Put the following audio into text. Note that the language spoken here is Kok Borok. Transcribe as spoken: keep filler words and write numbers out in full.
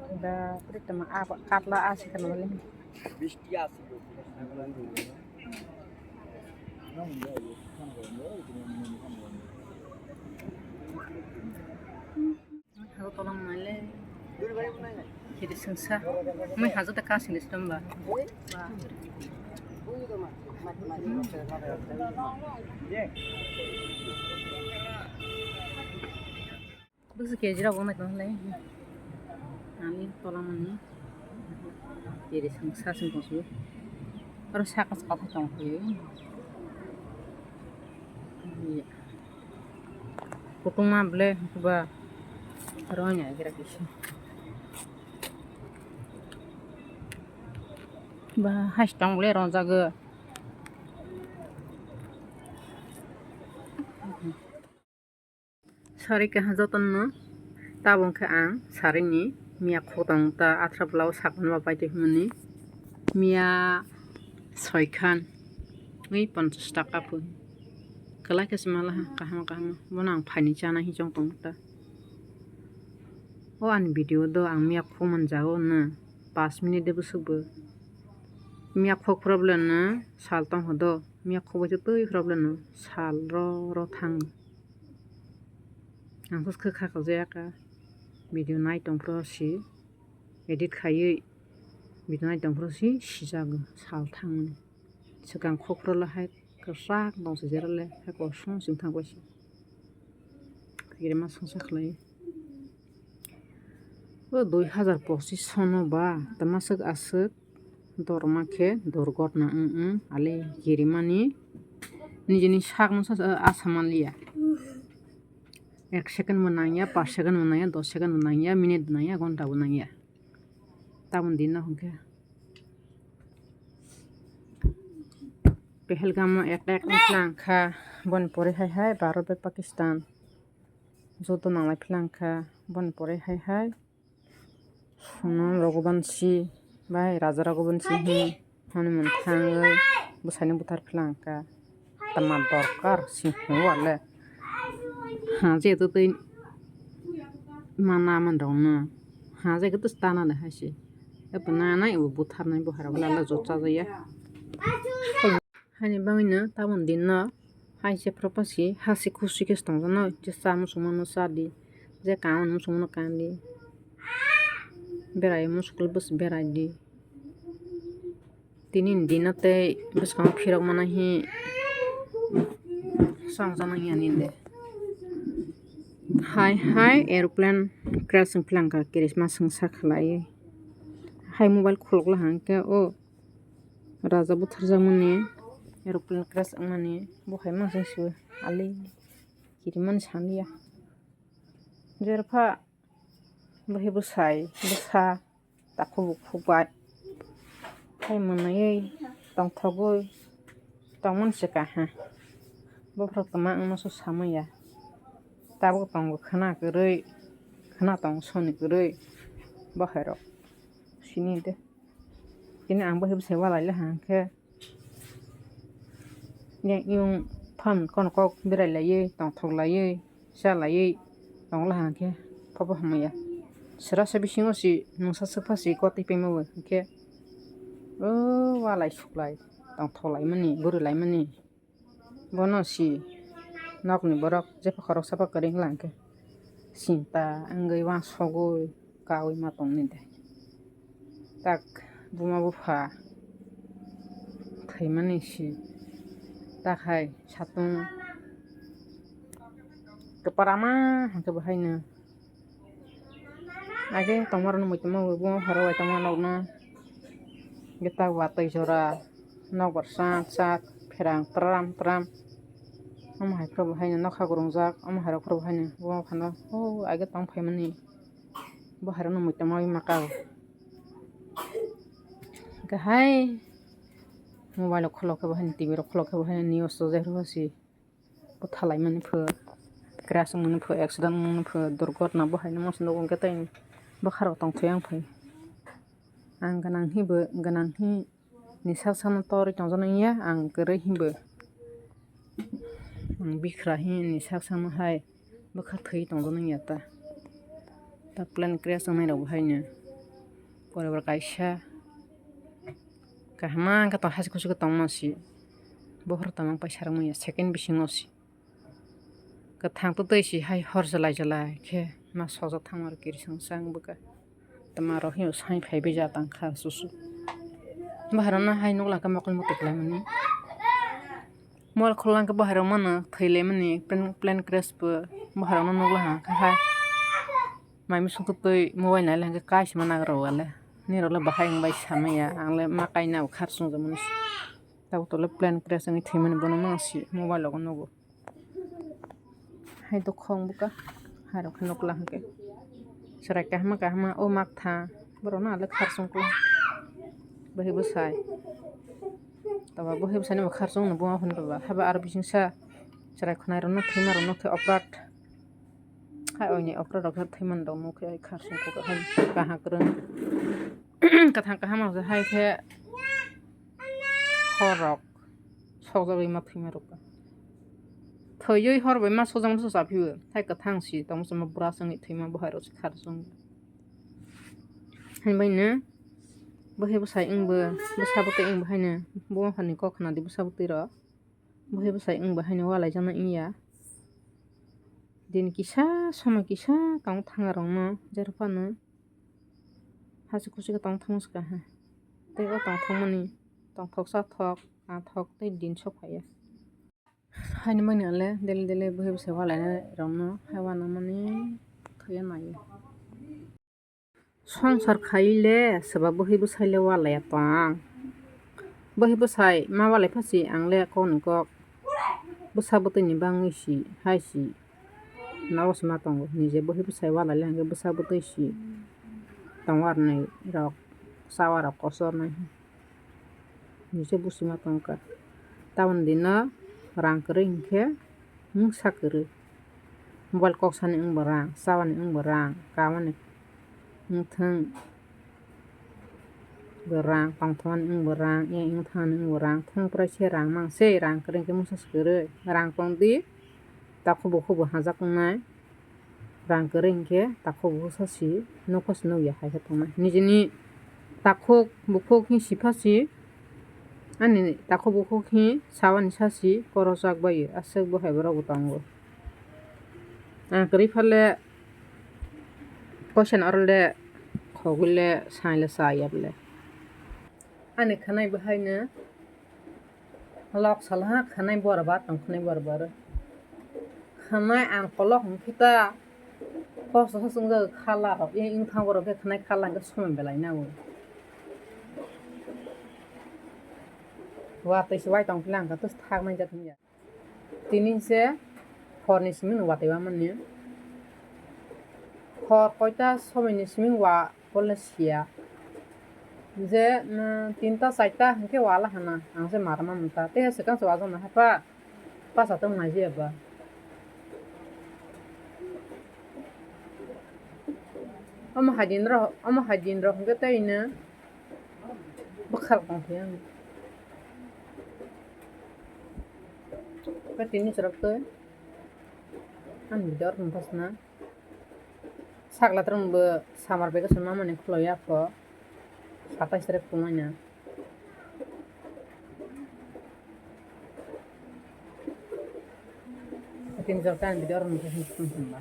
Bapre, tama abo katla asi kana wale. Hago tolang male. Kiri sengsa. Mui hajo ta kasing de sdom ba. Bwswk kg rok wng naikha hwnlai. Ani tola mani. Kiri sengsa seng tongsi. Aro saka saka tong phi. Kutung ma ble ba. Aro nya gira kisi. Ba, hai tong ble ronjago. Sari kaha jotono tabuk khe ang sarini miya khok tong ta athra bwlao sakno ba paitwi hwnmani miya soi khan wi ponchas taka pun kwlai khe se malaha kaham kaham bono ang phaini chana hinwi chong tong ta o ani video do ang miya khok manjago no pas minute de bwswk bo miya khok problem no sal tong hodo miya khok bai twi problem no sal ro ro thang. Ang khe kha kha jaya kha video nai tong phro si edit khaiwi video nai tong phro si sijago sal thangmani swkang khok phro le hai kwchak tong si jera le hai kosong sing thang bai si kiri ma songsa khlai o dui hazar pochis sono ba tama swk aswk. Dorma khe durgotna wng wng ali kirimani nijini sakno sa asa manliya. Ek second bo nangya, pas second bo nangya, dos second bo nangya, minute bo nangya, ghonta bo nangya. Tabon din no hwnkhe Pahalgam o attack wngkha, boni pore hai hai Bharat bai Pakistan juddo nanglai philangkha, boni pore hai hai. Sono Raghuvanshi bai Raja Raghuvanshi hwnwi honimon thangwi bwsaino buthar philangkha. Tama dorkar si hwnwi wale. Ha je to tei mana man rokno. Ha je to tana le hai se. Ebo nana ebo butharnai bo harok lala jot chajaya. Haini bagwino tabon dinno hai se phropasi hasi khusi khe se tongjaknai, je cha muchungmano cha di, je kang muchungmano kang di, berai muchungkhe bwswk berai di. Tini ni dino tei bwskango phirok mano hi chongjak nang ya nini de. Hai hai aeroplane crash wng philangkha, Christmas wng sa khlai. Hai mobile khuluk la hang khe o. Raja butharjakmani, aeroplane crash wngmani, bo hai mano chwng siwo, ali kirimani sanliya. Jerpha, bohi bwsai, bwsa, takhuk bukhuk bai, hai mwnwi, tongthogwi, tongmani se kaha. Bophorok tongma wngma se samaya. Tabuk tongo khwna kwrwi, khwna tongo soni kwrwi, bohairok sini de. Tini ang bohi bwsai walai le hang khe, yang yung phan kono kok berai laiwi, tongthok laiwi, cha laiwi tong la hang khe, pobo hamya. Sera sa bisingo si mungsa swkpha si kotwi paima bo hing khe, o walai suklai, tongthok laimani, bwrwi laimani. Bono si nokni borok jepha khoroksa pha kwrwng lang khe sinta wngwi uansugwi kaui ma tongni de. Tak buma bupha thwimani si tak hai satung kwparama hwnkhe bo haino. Age tongmarokno muitu mawi buma pharo bai tongma nokno. Geta watwi jora nokbar sak sak pherang tram tram. Omo hai phuru bo haino nokha kwrwngjak, omo hai rok phuru bo haino buma phano o age tong phaimani. Bo hai rokno muitu mawi maka o. Hwnkhe hai mobile rok khulok khe bo haino T V rok khulok khe bo haino news rwjak rw si. Butharlaimani pho, crash wngmani pho, accident wngmani pho, durgotna bo haino mosok nugo hwnkhe tei bwkharok tongthai wng phai. Ang gwnang hinwi bo, gwnang hinwi ni sak sakno torwi tongjaknai wngya, ang kwrwi hinwi bo, ang bikhra hinwi ni sak sakno hai bwkha thwi tongjaknai wngya ta. Ta plane crash wngnai rok bo haino Pore pore kaisa kaham khe tong, hachikhuchikhe tongma si. Bohrok tongma paisa rwmani ya second bisingo si. Kwthang twtwi si hai hor jwlai jwlai khe ma sojak thangma rw kirisang chang bwkha. Tama rok hino sai phaibai ja tang kha susu. Baharokno hai nukla khe mokol mutuk laimani. Mobile khullang khe baharok mano thwi laimani, plane, plane crash bo baharokno nukla ha khe hai. Mai misung twi mobile nai lang khe kaisa ma nagra wale. Nirok le bahai wng bai samaya, ang le ma kaina bo khar sung jamani. Tabuk tole plane crash wngwi thwimani bono ma si mobile o nugo. Hai dokhong bwkha, hai rok khe nukla hwnkhe. Chwrai kaham kaham o maktha, borok no ale khar sung kla. Bahai bwsai. Taba bahai bwsai no bo khar sung no bo hwn baba. Haba aro bising sa chwrai khwnai rok no thwima rok no khe oprat. Hai oini okra rok khe thaiman rok nukhe hai khar sung kok hai kaha kwrwng. Kwthang kaham rok hai khe hor rok sokjagwi ma thwima rok. Thwiwi hor bai ma sokjak ma sokjak phio hai kwthang si tongma chama bwrach wngwi thwima bo hai rok si khar sung. Hai bai no bo hai bwsai wngbo bwsa bwtwi wngbo hai no bo hani kok khna di bwsa bwtwi rok. Bo hai bwsai wngbo hai no walai jaknai wngya. Din kisa somoi kisa tong thanga rok no jero phano hachik kuchik tong thangma swkang ha. Tei o tong thangmani tongthok chathok nathok tei din sok phaiya. Haini mani ale dele dele bo hai bwsai walai nai rok no hai wana mani thwiya nai. Songsar khai le swba bwhwi bwsai le walai ya tong. Bwhwi bwsai ma walai pha si ang le kok ni kok bwsa bwtwi ni bangwi si hai si nogo se ma tongo. Nije bwhwi bwsai walai le hwnkhe bwsa bwtwi si tongo arnai rok chawa rok kochor nai. Nije busi ma tongkha. Taboni dino rang kwrwi hwnkhe mungsa kwrwi. Mobile kok sani wngbo rang, chawani wngbo rang, kamani wngthwng bo rang, tongthokmani wngbo rang, e wngthangni wngbo rang, thwng kwrwi se rang mang se, rang kwrwi hwnkhe mungsa se kwrwi. Rang tongdi, takhuk bukhuk bo hajak wngnai. Rang kwrwi hwnkhe takhuk bukhuk sa si nokha se nukya hai khe tongnai. Nijini takhuk bukhuk hwn sipha si, ani takhuk bukhuk hwn sawani sa si korochak bai aswk bo hai borok bo tongo. Ang kwrwi phale koisa ni oro le khogwi le sai le cha ya bwle. Ani khwnai bo haino lok sal ha khwnai bor bar tong khwnai bor bar. Khwnai ang kolok hwnkhe ta kosto se chwngjak khala rok, e wngthang borok khe khwnai khala hwnkhe somoi belai nao. Watwi se wai tong phila hwnkhe to thak nai jak wngya. Tini se hor ni simi no watwi wamani. Hor koita somoi ni simi wa bole siya. Je, mm, tinta charta hwnkhe wala hana, ang se marma manta. Tei se kang se wajana hapa, pasa tong nai je ba. Omo hai din ro, omo hai din ro hwnkhe tei no bwkhak tong thai ang. Khe tini chwrap twi ang bidor mung pasna. Sakla twrwng bo summer vacation mamani khwlaiya kho. Satais tarik tongmani. Tini chwrap twi ang bidor mung pasna.